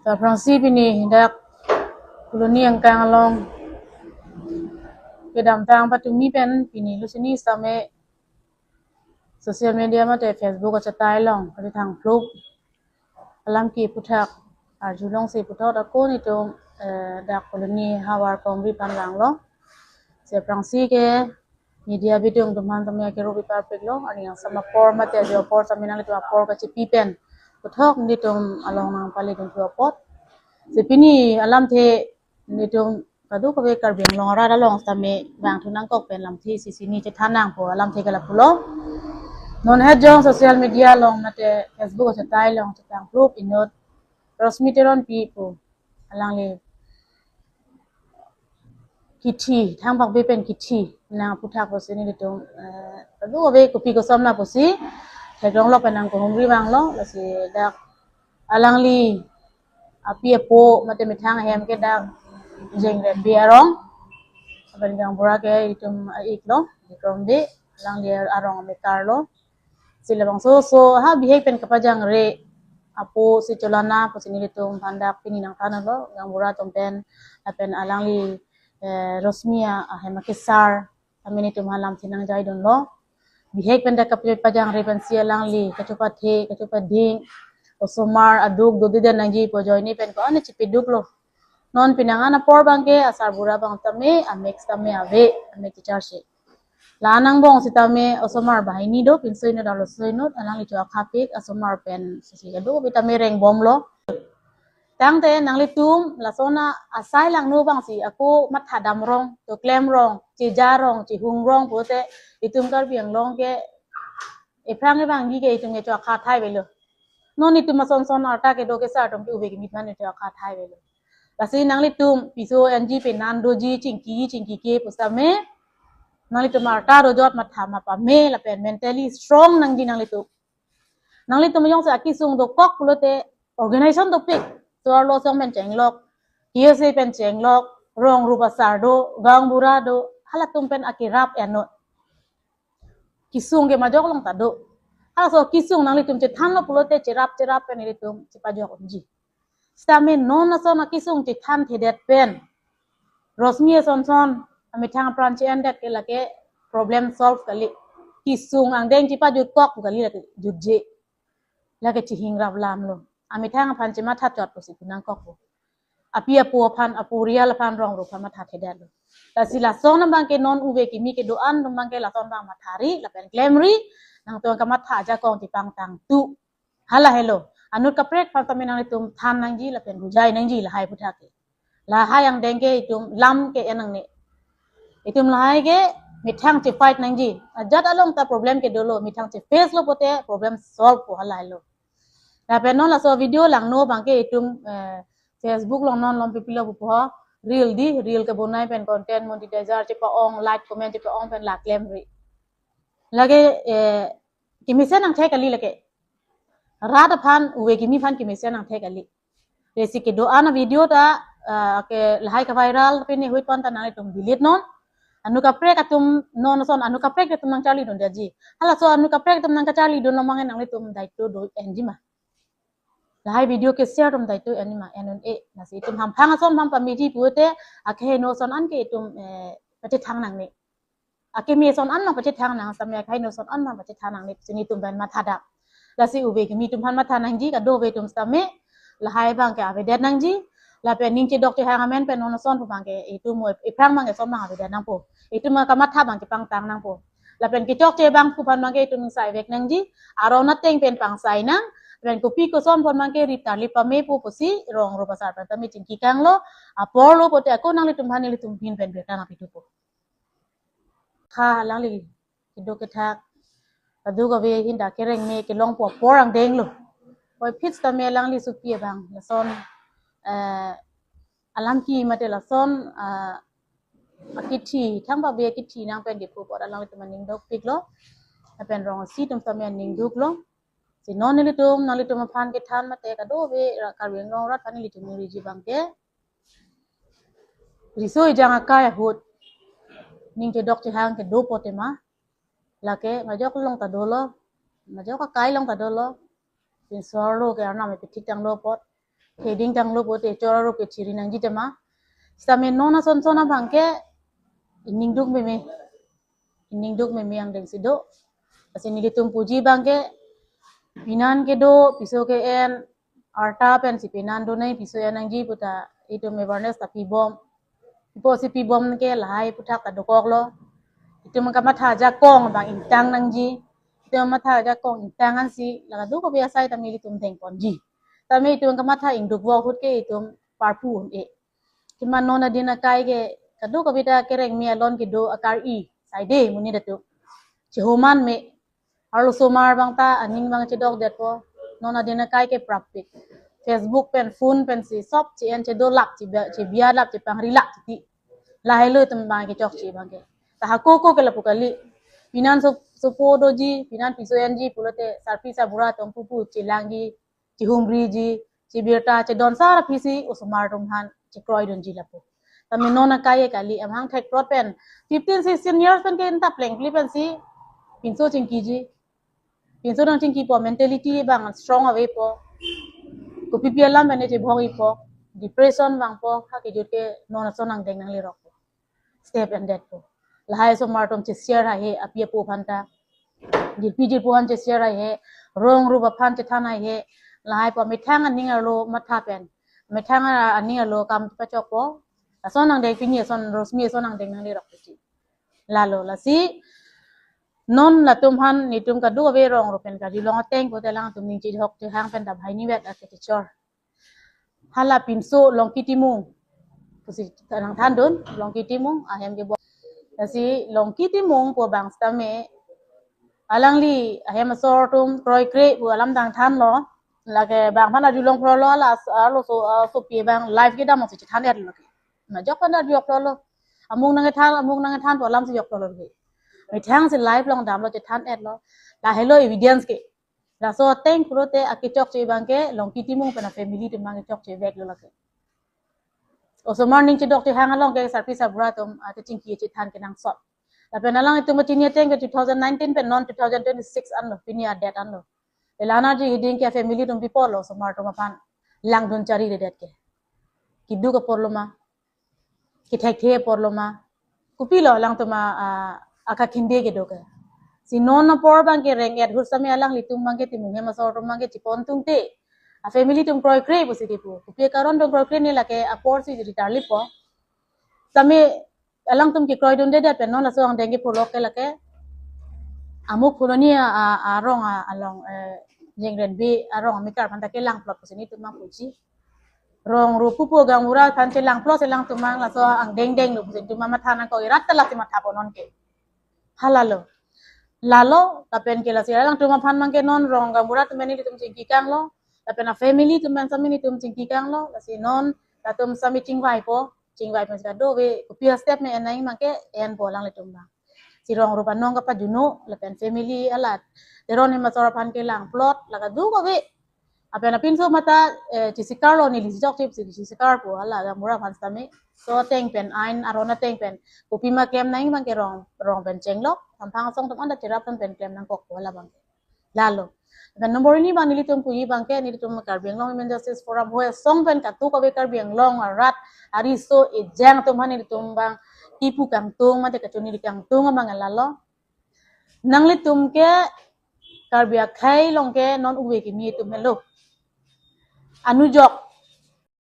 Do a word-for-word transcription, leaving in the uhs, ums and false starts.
Aphrangsi pini dak Phuloni angkang along kedamtang patumi pen pini lusini sitame social media mate Facebook achetai along kachethang phlup alam ke aputhak arjulongsi puthot ako nelitum, eh, dak Phuloni havar Komri aphan langlo. Si aphrangsi ke media bidung atum aphan tame akero piparpiklo, aning angsam apor mate ajo apor tame nanglitum apor kachepi pen puthot nelitum along nangpali dunthu apot. Si pini alamthe nelitum kadokave Karbi Anglong arat along tame bang thu nangkok pen lamthe isi sini chethan nangpo alamthe ke lapulo. Non het jong social media along mate Facebook achetai along chetang phlup inut Rosmi Teronpi pu alangli kithi, thangbak be pen kithi nang aputhak pusi nelitum, eh, kadokave kopi koson na pusi theklonglo pen nangkehumri vanglo, lasi dak alangli api apo mate methang ahem ke dak Jengrem Bey arong, lapen gaonbura ke itum a-iklo, Bikrom Bey, alangli arong amekar lo. Si labangso, so ha bihek pen kapajangre apo si cholana pusi nelitum aphan dak pini nangthanlo, gaonbura atum pen, lapen alangli, eh, Rosmi ahem akesar, tame nelitum aphan lamthe nangjaidunlo. Bihek pen dak kapajangre pensi alangli kachopathe, kachopading, osomar aduk dodeden nangji pu ajoine pen ko-an chepeduklo. Non penang an apor abangke asarbura abang tame amek tame ave, amek checharche. La-an angbong sitame osomar banghini do, pinso inut arloso inut, alangli cho akhapik, asomar pen sisi kadokave tame rengbomlo. Tangte nanglitum lason asai langno abangsi ako matha damrong, to klemrong, chejarong, chehungrong pulote itum Karbi Anglong ke ephrang ebangji ke itum ke cho akha thai avelo. Non itum ason son arta kedo kesar atum ke uve kimi aphan cho akha thai avelo. Lasi nanglitum piso enji penan doji chingki chingki ke pusitame nanglitum arta rojot matha ma pame lapen mentally strong nangji nanglitum. Nanglitum jongsi akesung dokok pulote organization dopik, so-arlo asong pen chenglok, K S A pen chenglok, rong rup asar do, gaonbura do, halatum pen akerap enut. Kesung ke majok along ta do. Halaso kesung nanglitum chethanlo pulote cherap cherap pen ilitum chepajok unji. Sitame non ason akesung chethanthedet pen Rosmi ason son amethang apran che-endet ke lake problem solve kali. Kesung angdeng chepajutkok kali, lake jutje. Lake chehingrap lamlo. Amethang aphan chematha chot pusi pu nangkokpo. Api apo aphan, apo real aphan, rong rup aphan mathathedetlo. Lasi lason abangke non uve kimi kedo-an atum abangke lason abang mathari lapen klemri, nangtum kamatha ajakong chepangtangtu. Hala helo. Anut kaprek aphan tame nanglitum than nangji lapen bujai nangji lahai aputhak ke. Lahai angdeng ke itum lam ke-en nangne. Itum lahai ke methang chefight nangji. Ajat along ta problem ke dolo, methang cheface lo pulote problem solve po, hala helo. Lapen non laso video langno abangke itum, eh, Facebook along non lom pipilo pupo, reel di, reel kebonai pen content monetizer chepa-ong, like comment chepa-ong pen la klemri. Lake, eh, kemesen angthek kali lake. Rat aphan, uve kimi aphan kemesen angthek kali. Lasi kedo-an avideo ta, ah, ke lahai kaviral pini huit pon ta nanglitum delete non. Anut kaprek atum non ason anut kaprek atum nangcharlidundeji. Halaso anut kaprek atum nangkacharlidun lomang nanglitum daito do-enji ma. Lahai video ke share atum daito enji ma, en un-e. Lasi itum hamphang ason ham pameji pulote akeheno ason an ke itum, eh, pachethang nangne. Akeme ason an ma pachethang nang, sitame akeheno ason an ma pachethang nangne pusi nelitum pen mathadam. Lasi uve kimi atum aphan matha nangji, kadokave atum sitame lahai abangke avedet nangji. Lapen ning chedok chehang amen pen non ason pu abangke itum mo ephrang abangke ason abang avedet nangpo. Itum kamatha abangke pangtang nangpo. Lapen kechokche abang pu aphan abangke itum ingsai vek nangji. Aron ateng pen pangsai nang. Lapen kopi koson pu abangke rip tarlip pamepo pusi rong rup asar pen tame chingki kanglo. Apor lo pulote ako nanglitum aphan nelitum ahin pen birta nangpitupo. Ha, alangli kedo kethak, kadokave ahin dak kereng me kelongpo apor angdenglo. Puvoiphit sitame alangli sopi abang lason, eh, alam ke mate lason, eh, akithi, thangbak be akithi nang pen diphu apot alanglitum aning dukpiklo. Lapen rong asi atum sitame aning duklo. Si non nelitum, nanglitum aphan kethan mate kadokave ra-, Karbi Anglong arat aphan nelitum ningriji abangke, riso ejang akai ahut ning chedok chehang kedo pulote ma, lake majok along ta dolo, majok akai along ta dolo. Pinso arlo ke arnam epithik tanglo apot, Keding tanglo pote chor arup ke chiri nangji jama. Sitame non ason son abang ke ining duk meme. Ining duk meme angdeng si do. Lasi nelitum puji abang ke pinan kedo, piso ke-en, arta pensi pinan donai piso en nangji puta itum awareness ta pibom. Ipo si pibom ke lahai aphuthak ta dokoklo. Itum kamatha ajakong abang ingtang nangji. Itum kamatha ajakong ingtang ansi la kadokave asai tame ilitum dengponji. Tame itum kamatha ingduk vok ahut ke itum parpu un-e. Kiman non adin akai ke kadokave ta kereng me alon kedo akar-i saide monit atum. Chehoman me, arlosomar abang ta aning abang chedokdetpo. Non adin akai ke prapik. Facebook pen, phone pensi sop che-en chedolap, chebia, chebia lap, chepangri lap titi. Lahelo itum abang kechokche abang ke. Ta hako ko ke lapu kali. Pinan so, sopo doji, pinan piso enji pulote sarpi sarbura atum pupu chelangji, chehumriji, chebirta, chedon sar aphisi osomar atum aphan chekroidunji lapu. Tame non akai kali, amahang thekprot pen fifteen sixteen years pen ke inta plengpli pensi pinso chingkiji. Pinso nangchingkipo, mentality abang strong avepo. Kopipi alam pen chebhong-ipo, depression vangpo, ha kejut ke non ason angdeng nanglerokpo. Step endetpo. Lahai osomar atum che-share haihe, api apo aphan ta. Jirpi jirpo aphan che-share haihe, rong rup aphan chethan haihe. Lahaipo methang aning arlo matha pen, methang aning arlo kam pachokpo. Ason angdeng, pini ason, Rosmi ason angdeng nanglerok puji. Lalo, lasi non latum aphan nelitum kadokave rong rup pen karjulong ateng pote alangtum ning chihok chehang pen ta banghini vet ake chechor. Hala pinso Longki Timung pusi nangthandun, Longki Timung ahem kebor. Lasi Longki Timung pu abang sitame alangli ahem asor atum kroikre pu alam dang thanlo. Lake bang aphan arjulong phrolo, la as-, arloso, ah, sopi abang live kedam si chethan-etlo ke. Majok aphan arjulong phrolo. Amung nangkethan, amung nangkethan pu alam si jok phrolo ke. Methang si live along damlo, chethan-etlo. Lahelo evidence ke. Laso ateng pulote akechokche abang ke Longki Timung pen afamily atum abang kechokche veklo lake. Osomar ning chedok chehang along ke sarpi sarbura atum, ah, kechingki chethan kenangsot. Lapen alanglitum kachini ateng ke two thousand nineteen pen non two thousand twenty-six anlo, pini adet anlo. Elana ji hiding ke family atum pi apotlo osomar atum aphan langdun chariredet ke. Keduk apotlo ma, kethekthe apotlo ma. Kopilo alangtum a, a, akakhinde kedo ke. Si non apor abang ke reng-et ahut sitame alanglitum abang ke Timung ahem asor atum abang ke chepon tungte, afamily atum kroikre pusi dipu. Kopi akaron atum kroikre ne lake apor si ritarlipo. Sitame alangtum kekroidundedet pen non laso angdeng ke pholok ke lake Amuk Pholoni a, a, arong a, along, eh, Jengrenbi arong amekar aphan ta kelangplot pusi nelitum abang puji. Rong rup pupo gaonbura aphan chelangplot, chelangtum abang laso angdeng denglo pusi nelitum abang matha nangkok, irat ta lasi mathapo non ke. Halalo. Lalo, lapen ke lasi alangtum aphan abang ke non rong gaonbura atum pen nelitum chingki kanglo. Lapen afamily atum pen sitame nelitum chingki kanglo. Lasi non latum sitame chingvaipo. Chingvai pen si kadokave kopi astep me en nangji abang ke enpo alanglitum abang. Si rong rup anong kapajuno, lapen family alat. Teron ahem asor aphan kelangplot, la kadokave. Lapen apinso mata, eh, chesikarlo, neli si chokche pusi chesikarpo, hala gaonbura aphan sitame. So ateng pen, ain aron ateng pen. Kopima klem nangji abang ke rong, rong pen chenglok, samphang asong atum anta cherapdun pen klem nangkokpo hala abang ke. Lalo. Lapen number hini abang nelitum puji abang ke, nelitum Karbi Anglong Women Justice Forum ahoi asong pen kadokave Karbi Anglong arat ariso ejang atum aphan nelitum abang kipu kangtung mate kachoniri kangtung abang lalo. Nanglitum ke Karbi akhei along ke non uve kimi atum helo. Anujok